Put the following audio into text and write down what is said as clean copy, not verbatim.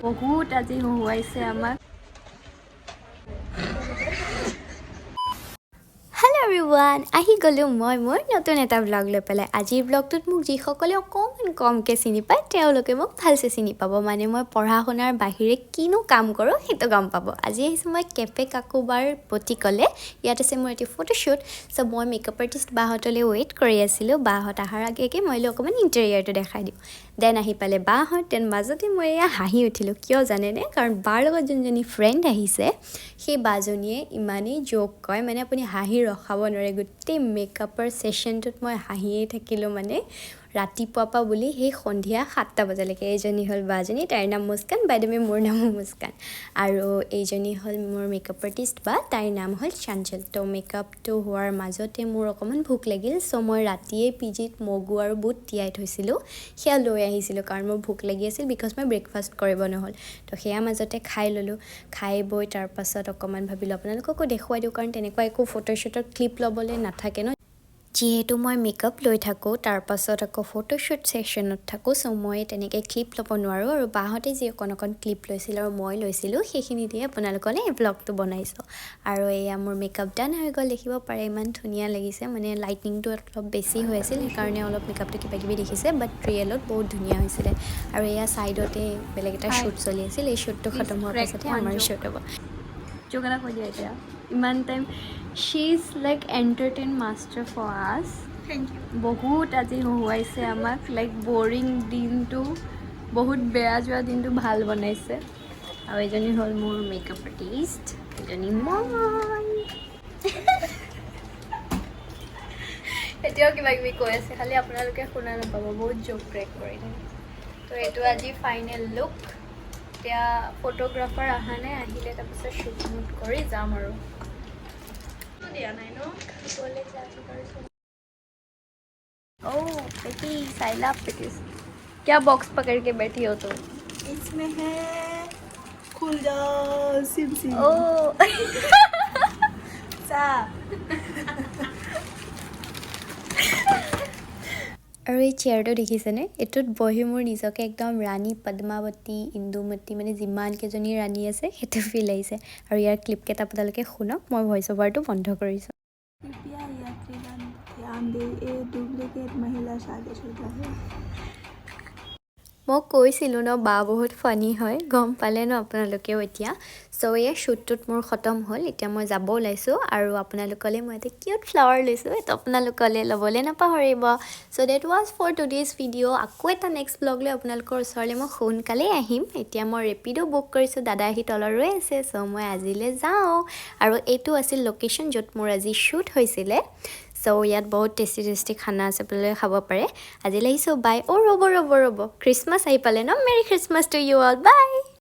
বহুত আজি হহুৱাইছে আমাক। হেল্ল' এভৰিৱান, আহি গ'লোঁ মই মোৰ নতুন এটা ব্লগ লৈ পেলাই। আজিৰ ব্লগটোত মোক যিসকলে অকণমান কমকৈ চিনি পায়, তেওঁলোকে মোক ভালছে চিনি পাব। মানে মই পঢ়া শুনাৰ বাহিৰে কিনো কাম কৰোঁ, সেইটো গম পাব। আজি আহিছোঁ মই কেফে কাকোবাৰ বুটিকলৈ। ইয়াত আছে মোৰ এটি ফটোশ্বুট। চ' মই মেকআপ আৰ্টিষ্ট বাহঁতলৈ ৱেইট কৰি আছিলোঁ। বাহঁত অহাৰ আগে আগে মই অকণমান ইণ্টেৰিয়ৰটো দেখাই দিওঁ। Then আহি পালে বাহঁত। Then মাজতে মই এয়া হাঁহি উঠিলোঁ। কিয় জানেনে? কাৰণ বাৰ লগত যোনজনী ফ্ৰেণ্ড আহিছে, সেই বাজনীয়ে ইমানেই জ'ক কয়, মানে আপুনি হাঁহি ৰখাব নোৱাৰে। গোটেই মেকআপৰ ছেশ্যনটোত মই হাঁহিয়েই থাকিলোঁ, মানে ৰাতিপুৱাৰ পৰা বুলি সেই সন্ধিয়া 7টা বজালৈকে। এইজনী হ'ল বাজনী, তাইৰ নাম মুস্কান। বাই the ৱে, মোৰ নামো মুস্কান। আৰু এইজনী হ'ল মোৰ মেকআপ আৰ্টিষ্ট বা, তাইৰ নাম হ'ল চঞ্চল। তো মেকআপটো হোৱাৰ মাজতে মোৰ অকণমান ভোক লাগিল। চ' মই ৰাতিয়ে পিজিত মগু আৰু বুট তিয়াই থৈছিলোঁ, সেয়া লৈ আহিছিলোঁ, কাৰণ মোৰ ভোক লাগি আছিল, because মই ব্ৰেকফাষ্ট কৰিব নহ'ল। তো সেয়া মাজতে খাই ল'লোঁ। খাই বৈ তাৰপাছত অকণমান ভাবিলোঁ আপোনালোককো দেখুৱাই দিওঁ, কাৰণ তেনেকুৱা একো ফটোশ্বুটৰ ক্লিপ ল'বলৈ নাথাকে ন, যিহেতু মই মেকআপ লৈ থাকোঁ, তাৰপাছত আকৌ ফটোশ্বুট ছেশ্যনত থাকোঁ। চ' মই তেনেকৈ ক্লিপ ল'ব নোৱাৰোঁ। আৰু বাহঁতে যি অকণ অকণ ক্লিপ লৈছিল আৰু মই লৈছিলোঁ, সেইখিনি দিয়ে আপোনালোকলৈ এই ব্লগটো বনাইছোঁ। আৰু এয়া মোৰ মেকআপ ডান হৈ গ'ল, দেখিব পাৰে ইমান ধুনীয়া লাগিছে। মানে লাইটিংটো অলপ বেছি হৈ আছিল, সেইকাৰণে অলপ মেকআপটো কিবা কিবি দেখিছে, বাট ৰিয়েলত বহুত ধুনীয়া হৈছিলে। আৰু এয়া ছাইডতে বেলেগ এটা শ্বুট চলি আছিল। এই শ্বুটটো খতম হোৱাৰ পাছতহে আমাৰ শ্বুট হ'ব। জোক এটা কৈ দিয়া এতিয়া। ইমান time she is like entertain master for us. Thank you. বহুত আজি হহুৱাইছে আমাক। লাইক বৰিং দিনটো, বহুত বেয়া যোৱা দিনটো ভাল বনাইছে। আৰু এজনী হ'ল মোৰ মেকআপ আৰ্টিষ্ট, এজনী মই। এতিয়াও কিবা কিবি কৈ আছে, খালি আপোনালোকে শুনা নাপাব, বহুত জোক ক্ৰেক কৰি থাকে। তো এইটো আজি ফাইনেল লুক। এতিয়া ফটোগ্ৰাফাৰ অহা নাই, আহিলে তাৰপিছত শ্বুট মুট কৰি যাম। আৰু দিয়া নাই ন। Oh, patties, I love patties. क्या बॉक्स पकड़ के बैठी हो तुम? इसमें है खुल जाओ सिम सिम। Oh. चा। আৰু এই চেয়াৰটো দেখিছেনে? এইটোত বহি মোৰ নিজকে একদম ৰাণী পদ্মাৱতী, ইন্দুমতী, মানে যিমানকেইজনী ৰাণী আছে, সেইটো ফিল আহিছে। আৰু ইয়াৰ ক্লিপকেইটা আপোনালোকে শুনক, মই ভইচ অভাৰটো বন্ধ কৰিছোঁ। कृपया यात्रीगण ध्यान दें, ये डुप्लीकेट महिला शादीशुदा है। মই কৈছিলোঁ ন, বা বহুত ফানী হয়, গম পালে ন আপোনালোকেও এতিয়া। চ' এয়া শ্বুটটোত মোৰ খতম হ'ল। এতিয়া মই যাব ওলাইছোঁ আৰু আপোনালোকলৈ মই এটা কিউট ফ্লাৱাৰ লৈছোঁ। এইটো আপোনালোকলৈ ল'বলৈ নাপাহৰিব। So that was for today's video. আকৌ এটা নেক্সট ব্লগ লৈ আপোনালোকৰ ওচৰলৈ মই সোনকালেই আহিম। এতিয়া মই ৰেপিড' বুক কৰিছোঁ, দাদা আহি তলত ৰৈ আছে। চ' মই আজিলৈ যাওঁ। আৰু এইটো আছিল লোকেশ্যন য'ত মোৰ আজি শ্বুট হৈছিলে। চ' ইয়াত বহুত টেষ্টি টেষ্টি খানা আছে, আপোনালোকে খাব পাৰে। আজিলৈ আহিছোঁ, বাই। অ' ৰ'ব ৰ'ব ৰ'ব, খ্ৰীষ্টমাছ আহি পালে ন? Merry Christmas to you all, bye.